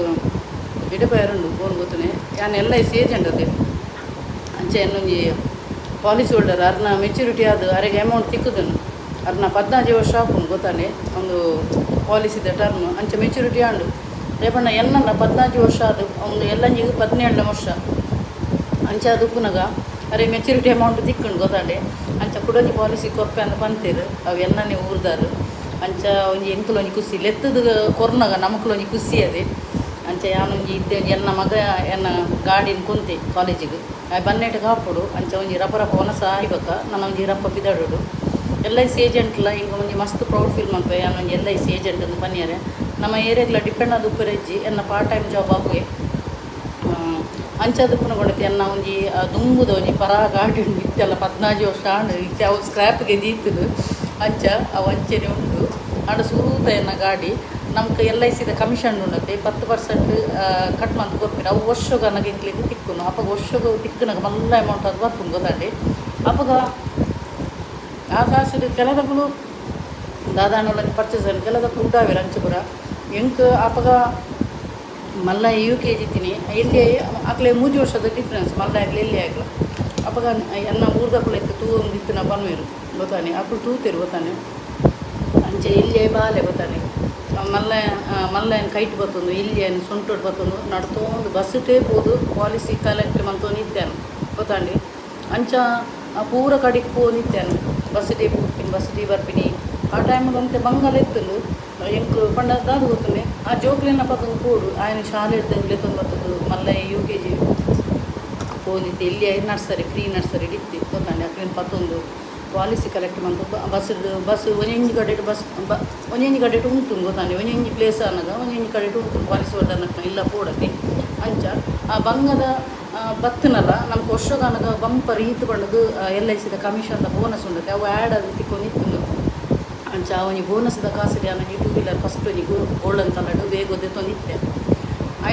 ಇಡಪಯರುಂಡು ಫೋನ್ ಗೊತ್ತನೆ. ಯಾನ್ ಎಲ್.ಐ.ಸಿ ಏಜೆಂಟ್ ಅದೇ. ಅಂಚೆ ಇನ್ನೊಂಜಿ ಪಾಲಿಸಿ ಹೋಲ್ಡರ್ ಅರ್ನ ಮೆಚುರಿಟಿ ಆದ್ ಅರೆಗೆ ಅಮೌಂಟ್ ತಿಕ್ಕುದನು. ಅರ್ನ 14 ವರ್ಷ ಆಪುಂಡು, ಗೊತ್ತಾನೆ? ಒಂದು ಪಾಲಿಸಿದ ಟರ್ಮ್. ಅಂಚೆ ಮೆಚುರಿಟಿ ಆಂಡು. ರೇಪಣ್ಣ ಎನ್ನಲ್ಲ 14 ವರ್ಷ ಅದು ಒಂದು ಎಲ್ಲಂಜಿಗೆ 17ನೇ ವರ್ಷ. ಅಂಚ ಅದು ಉಪ್ಪುನಗ ಅರೆ ಮೆಚುರಿಟಿ ಅಮೌಂಟ್ ತಿಕ್ಕುಂಡು, ಗೊತ್ತಾಂಡೆ? ಅಂಚ ಕುಡೊಂಜಿ ಪಾಲಿಸಿ ಕೊರ್ಪೆ ಅಂದ್ ಪಂತೇರು. ಅವು ಎನ್ನನೆ ಊರ್ದಾರು. ಅಂಚ ಒಂಜಿ ಎಂಕುಲು ಒಂಜಿ ಖುಷಿ, ಲೆತ್ತದ ಕೊರ್ನಗ ನಮಕುಲು ಒಂಜಿ ಖುಷಿ ಅದೇ. ಅಂಚ ಯಾನೊಂಜಿ ಇತ್ತೆ ಎನ್ನ ಮಗ ಎನ್ನ ಗಾಡಿನ ಕುಂತೆ ಕಾಲೇಜಿಗೆ ಬನ್ನೇಟ ಕಾಪುಡು. ಅಂಚ ಒಂಜಿ ರಪ ರಪ ವನಸ ಆಯ್ಬಕ ನನ್ನ ಒಂಜಿ ರಪ್ಪ ಪಿದಾಡೋಡು. ಎಲ್.ಐ.ಸಿ ಏಜೆಂಟ್ಲ ಹಿಂಗೆ ಒಂಜಿ ಮಸ್ತ್ ಪ್ರೌಡ್ ಫೀಲ್ ಮನ್ಪೆ. ಯಾನ್ ಒಂಜಿ ಎಲ್.ಐ.ಸಿ ಏಜೆಂಟ್ ಅಂದ್ ಪನ್ಯರೆ. ನಮ್ಮ ಏರಿಯಾಗ್ಲ ಡಿಪೆಂಡ್ ಆದ್ ಉಪ್ಪೆರೆ ಇಜ್ಜಿ. ಎನ್ನ ಪಾರ್ಟ್ ಟೈಮ್ ಜಾಬ್ ಆಪುವೆ. ಅಂಚಾದ್ ಉಪ್ಪುನ ಕೊಂಡತಿ ಎನ್ನ ಒಂಜಿ ದುಂಬುದ ಒಂಜಿ ಪರಾ ಗಾಡಿ ಉಂಡು. ಇತ್ತೆಲ್ಲ 14 ವರ್ಷ ಆಂಡ್. ಇತ್ತೆ ಅವು ಸ್ಕ್ರ್ಯಾಪ್ಗೆ ದೀತುದು. ಅಂಚ ಅವು ಅಂಚೆನೆ ಉಂಡು. ಆಂಡ ಸುರೂತ ಎನ್ನ ಗಾಡಿ ನಮ್ಗೆ ಎಲ್.ಐ.ಸಿದ ಕಮಿಷನ್ ಉಂಡತೆ, 10% ಕಟ್ ಮಂತ್ ಕೊರ್ಪಿನ. ಅವು ವರ್ಷಗ್ ಅನಗ ಎಂಕ್ಲೆಗ್ ತಿಕ್ಕುನು. ಅಪಗ ವರ್ಷಗ್ ತಿಕ್ಕುನಗ ಮಲ್ಲ ಅಮೌಂಟ್ ಅದು ಬರ್ಪುಂಡು, ಗೊತ್ತಾಂಡೆ? ಅಪಗ ಆ ಕಾಸುಡು ಕೆಲದಕುಲು ದಾದಾಂಡಲ ಪರ್ಚೇಸ್, ಕೆಲದಕುಲು ಉಡಾವೆರ್. ಅಂಚ ಪೂರ ಎಂಕ್ ಅಪಗ ಮಲ್ಲ ಯು.ಕೆ.ಜಿ ಇತ್ತಿನಿ. ಎಲ್ಲಿ ಅಕ್ಲೆ 3 ವರ್ಷದ ಡಿಫ್ರೆನ್ಸ್, ಮಲ್ಲ ಆಗ್ಲಿ ಎಲ್ಲಿ ಆಗ್ಲ. ಅಪಗ ಎನ್ನ ಊರ್ದಕುಲು ಇತ್ತು ತೂವೊಂದಿತ್ತಿನ ಪನ್ವೆರ್, ಗೊತ್ತಾನೆ? ಅಕುಲು ತೂತೆರ್, ಗೊತ್ತಾನೆ? ಅಂಚೆ ಎಲ್ಲಿಯೇ ಬಾಲೆ, ಗೊತ್ತಾನೆ? ಮಲ್ಲ ಮಲ್ಲ ಕೈಟ್ ಬತ್ತೊಂದು, ಎಲ್ಲಿಯನ್ ಸೊಂಟೊಡು ಬತ್ತೊಂದು ನಡ್ತೊಂದು ಬಸ್ಸುಟೇ ಪೋದು ಪಾಲಿಸಿ ಕಲೆಕ್ಟ್ ಮಂತೊಂದು ಇತ್ತೇನು, ಗೊತ್ತಾಂಡಿ? ಅಂಚ ಪೂರ ಕಡೆಗೆ ಪೋವೊಂದು ಇತ್ತೇನು. ಬಸ್ಸುಟೇ ಪೋಪಿನಿ, ಬಸ್ಸುಟೇ ಬರ್ಪಿನಿ. ಆ ಟೈಮ್ಗೆ ಒಂತೆ ಬಂಗಾಲ ಇತ್ತುಂಡು ಎಂಕ್. ಪಂಡ ದಾದ ಗೊತ್ತುಂಡೆ, ಆ ಜೋಕ್ಲೆನ ಪತ್ತೊಂದು ಪೋಡು. ಆಯನ ಶಾಲೆ ಲೆತ್ತೊಂದು ಬತ್ತದು. ಮಲ್ಲ ಯು.ಕೆ.ಜಿ ಪೋವೊಂದಿತ್ತೆ. ಎಲ್ಲಿ ನರ್ಸರಿ, ಪ್ರೀ ನರ್ಸರಿ ಇತ್ತು, ಗೊತ್ತಾಂಡೆ? ಅಕ್ಲೆನ್ ಪತ್ತೊಂದು ಪಾಲಿಸಿ ಕಲೆಕ್ಟ್ ಮಂತು ಬಸ್ ಬಸ್ ಒಂಜೊಂಜಿ ಕಡೆಟ್ ಬಸ್ ಒಂಜೊಂಜಿ ಕಡೆಟ್ ಉಂತುಂಡು, ಗೊತ್ತಾಂಡೆ? ಒಂಜೊಂಜಿ ಪ್ಲೇಸ್ ಆನಗ ಒಂಜೊಂಜಿ ಕಡೆಟ್ ಉಂತುಂಡು. ಪಾಲಿಸಿ ಹೊಡ್ದನಕ್ನ ಇಲ್ಲ ಪೋಡತಿ. ಅಂಚ ಆ ಬಂಗದ ಬತ್ತನಲ್ಲ ನಮ್ಗೆ ವರ್ಷಗಾನಗ ಬಂಪರ್ ಈತ್ ಪಂಡದು ಎಲ್ I ಸಿದ ಕಮಿಷನ್ದ ಬೋನಸ್ ಉಂಡತೆ, ಅವು ಆ್ಯಡ್ ಅದು ತಿಕ್ಕೊಂಡಿತ್ತು. ಅಂಚ ಒಂಜಿ ಬೋನಸ್ದ ಕಾಸಿದೆ ಒಂಜಿ ಟೂ ವೀಲರ್ ಫಸ್ಟ್ ಒಂಜಿ ಗೋಲ್ಡನ್ ಕಲರ್ಡ್ ಬೇಗ ದೆತ್ತೊಂದಿತ್ತೆ.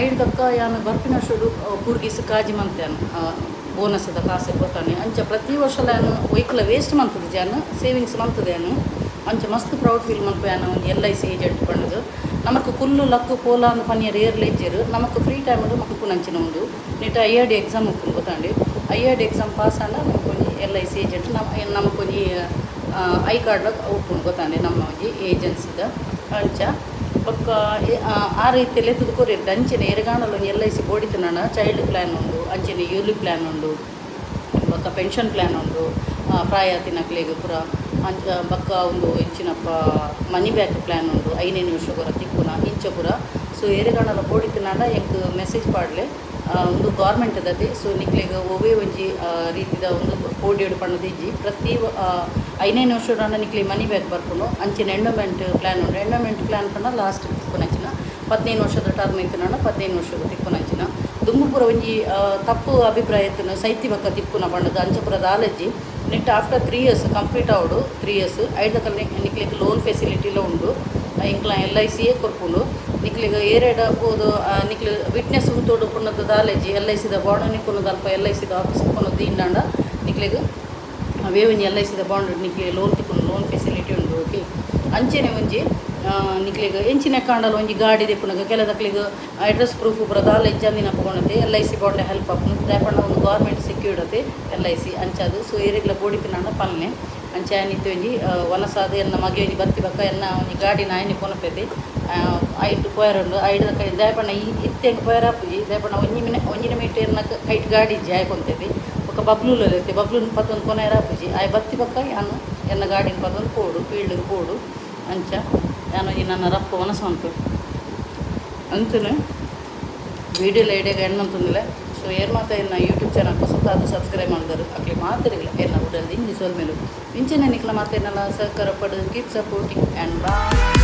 ಐಡ್ ದಕ್ಕ ಯಾನ್ ಬರ್ಪಿನ ವರ್ಷಡು ಕೂರ್ಗಿಸ್ ಕಾಜಿ ಮಂತೇನು ಬೋನಸ್ದ ಕಾಸು ಗೊತ್ತಾನೆ. ಅಂಚ ಪ್ರತಿ ವರ್ಷಲ ಯಾನ್ ವೆಹಿಕಲ್ ವೇಸ್ಟ್ ಮಂತದ ಜಾನ್ ಸೇವಿಂಗ್ಸ್ ಮಂತದೆ ಯಾನ್. ಅಂಚ ಮಸ್ತ್ ಪ್ರೌಡ್ ಫೀಲ್ ಮನ್ಪು ಯಾನ್ ಒಂಜಿ ಎಲ್ I C agent ಪಂಡುದು. ನಮಕ್ ಕುಲ್ಲು ಲಕ್ಕು ಪೋಲ ಅಂದ್ ಪನಿಯರ್ ಏರ್ಲ ಇಜ್ಜೆರ್. ನಮಕ್ ಫ್ರೀ ಟೈಮ್ ಮಲ್ಪುನಂಚಿನ ಉಂದು ನೆಟ್ I R D exam ಉಪ್ಪುಂಡು ಗೊತ್ತಾಂಡಿ. I R D exam pass ಆಂಡ ನಮಕ್ ಒಂಜಿ ಎಲ್ I C agent ನಮ್ಮ ನಮಕ್ ಒಂಜಿ I card ಉಪ್ಪುಂಡು ಗೊತ್ತಾಂಡಿ, ನಮ್ಮ ಒಂಜಿ ಏಜೆನ್ಸಿದ. ಅಂಚ ಬೊಕ್ಕ ಆ ರೀತಿಯಲ್ಲಿ ಎತ್ತುದು ಕೊರಿರ್ತೆ. ಅಂಚನೆ ಎರೆಗಾಣಲು ಒಂಜಿ L I C ಬೋಡಿತುಂಡ child plan ಉಂಡು, ಅಂಚನೆ ಯೂಲಿ ಪ್ಲ್ಯಾನ್ ಉಂಡು, ಬೊಕ್ಕ ಪೆನ್ಷನ್ ಪ್ಲ್ಯಾನ್ ಉಂಡು ಪ್ರಾಯ ತಿನಕ್ಲೆಗ್ ಪೂರ. ಅಂಚ ಬೊಕ್ಕ ಒಂದು ಎಂಚಿನಪ್ಪ ಮನಿ ಬ್ಯಾಕ್ ಪ್ಲ್ಯಾನ್ ಉಂಡು, 5ನೇ ವರ್ಷ ತಿಕ್ಕುನ ಇಂಚ ಪೂರ. ಸೊ ಏರೆಗಾಣಲ ಬೋಡಿತ್ತುಂಡ ಎಂಕ್ ಮೆಸೇಜ್ ಪಾಡ್ಲೆ. ಉಂದು ಗೌರ್ಮೆಂಟ್ ದತೆ. ಸೊ ನಿಕ್ಲೆಗ್ ಒವ್ವೇ ಒಂಜಿ ರೀತಿದ ಒಂದು ಪೋಡಿಯಡ್ ಪಂಡುದು ಇಜ್ಜಿ. ಪ್ರತಿ 5ನೇ ವರ್ಷ ನಿಕ್ಲೆ ಮನಿ ಬ್ಯಾಕ್ ಬರ್ಪುಂಡು. ಅಂಚಿನ ಎಂಡೋಮೆಂಟ್ ಪ್ಲ್ಯಾನ್ ಉಂಡು. ಎಂಡೋಮೆಂಟ್ ಪ್ಲ್ಯಾನ್ ಪಂಡ ಲಾಸ್ಟ್ ತಿಕ್ಕುನಂಚಿನ 15 ವರ್ಷದ ಟರ್ಮ್ ಇತ್ತುಂಡ 15 ವರ್ಷದ ತಿಕ್ಕುನಂಚಿನ. ದುಂಬು ಪೂರ ಒಂಜಿ ತಪ್ಪು ಅಭಿಪ್ರಾಯ ಇತ್ತುಂಡು, ಸೈತಿ ಬೊಕ್ಕ ತಿಕ್ಕುನ ಪಂಡುದು. ಅಂಚ ಪೂರ ದಾಲಜ್ಜಿ. ನೆಟ್ ಆಫ್ಟರ್ 3 ಇಯರ್ಸ್ ಕಂಪ್ಲೀಟ್ ಆವಡು 3 ಇಯರ್ಸ್ ಐದಕಲ್ ನಿಕ್ಲೆಗ್ ಲೋನ್ ಫೆಸಿಲಿಟಿಲ ಉಂಡು. ಎಂಕ್ಲ ಎಲ್ I ಸಿಯೇ ಕೊರ್ಪುಂಡು. ನಿಕ್ಲೆಗ್ ಏರೆಡ ಪೋದು ನಿಕ್ಲು ವಿಟ್ನೆಸ್ ಉಂತೋಡು ಪುನದ ದಾಲಜ್ಜಿ. ಎಲ್ I ಸಿದ ಬಾಂಡ್ ನಿಕ್ಕುನದ ಅಲ್ಪ ಎಲ್ I ಸಿದ ಆಫೀಸ್ ಪುನದ ದಿಂಡಾಂಡ ನಿಕ್ಲೆಗ್ ಅವೇ ಒಂಜಿ ಎಲ್ I ಸಿದ ಬಾಂಡ್ ನಿಕ್ಲೆ ಲೋನ್ ತಿಕ್ಕುಂಡು, ಲೋನ್ ಫೆಸಿಲಿಟಿ ಉಂಡು. ಓಕೆ, ಅಂಚೆನೆ ಒಂಜಿ ನಿಕ್ಲೆಗ್ ಎಂಚಿನ ಕಾಂಡಲ ಒಂಜಿ ಗಾಡಿ ದೆಪ್ಪುನಗ ಕೆಲದಕ್ಲೆಗ್ ಅಡ್ರೆಸ್ ಪ್ರೂಫ್ ಪೂರ ದಾಲ ಇಜ್ಜಂದಿನ ಪೋಣತೆ L I C bond help ಆಪುಂಡು. ದಾಯೆ ಒಂದು ಗೌರ್ಮೆಂಟ್ ಸೆಕ್ಯೂರ್ಡ್ ಅತೆ ಎಲ್ I C. ಅಂಚಾದ್ ಸೊ ಏರೆಗ್ಲ ಬೋಡಿತ್ತಿನಾಂಡ ಪನ್ನೆ. ಅಂಚ ಆನಿತ್ತೆ ಒಂಜಿ ವನಸಾದ ಎನ್ನ ಮಗೆ ಒಂಜಿ ಬತ್ತಿ ಬೊಕ್ಕ ಎನ್ನ ಒಂಜಿ ಗಾಡಿ ನಾಯನೆ ಕೊನಪೆತೆ ಐಟ್ ಪೋಯರುಂಡು. ಐಡ್ ದಾಯೆ ಪಂಡ ಈ ಇತ್ತೆ ಎಂಕ್ ಪೋಯರ ಆಪುಜಿ. ದಾಯೆ ಪಂಡ ಒಂಜಿ ಮಿನ ಒಂಜಿನ ಮೀಟ್ ಎನ್ನ ಕೈಟ್ ಗಾಡಿ ಇಜ್ಜಿ ಆಯ್ ಕೊಂತೇತಿ. ಬೊಕ್ಕ ಬಬ್ಲೂಲ ಇತ್ತೆ ಬಬ್ಲೂನ್ ಪತ್ತೊಂದು ಕೊನಯರ ಆಪುಜಿ. ಆಯ್ ಬತ್ತಿ ಬೊಕ್ಕ ಯಾನ್ ಎನ್ನ ಗಾಡಿನ ಪತ್ತೊಂದು ಪೋಡು, ಫೀಲ್ಡ್ಗೆ ಪೋಡು. ಅಂಚ ಯಾನ್ ಒಂಜಿ ನನ್ನ ರಪ್ಪ ವನಸ ಮನ್ಪೆ. ಅಂಚನೆ ವೀಡಿಯೋಲ ಇಡೀ ಎಣ್ಣಂತಂದಿಲ್ಲ. ಸೊ ಏರ್ ಮಾತ ಎನ್ನ ಯೂಟ್ಯೂಬ್ ಚಾನಲ್ ಹೊಸತಾದ ಸಬ್ಸ್ಕ್ರೈಬ್ ಮಾಡಿದರು ಅಕ್ಲೆ ಮಾತೆರೆಗ್ಲ ಎನ್ನ ಉಡಲ್ ದಿಂಜಿ ಸೊಲ್ಮೆಲು. ಇಂಚನೆ ನಿಕ್ಲ ಮಾತೆರ್ನಲ ಸಹಕಾರ ಪಡೆದು. Keep supporting and boy.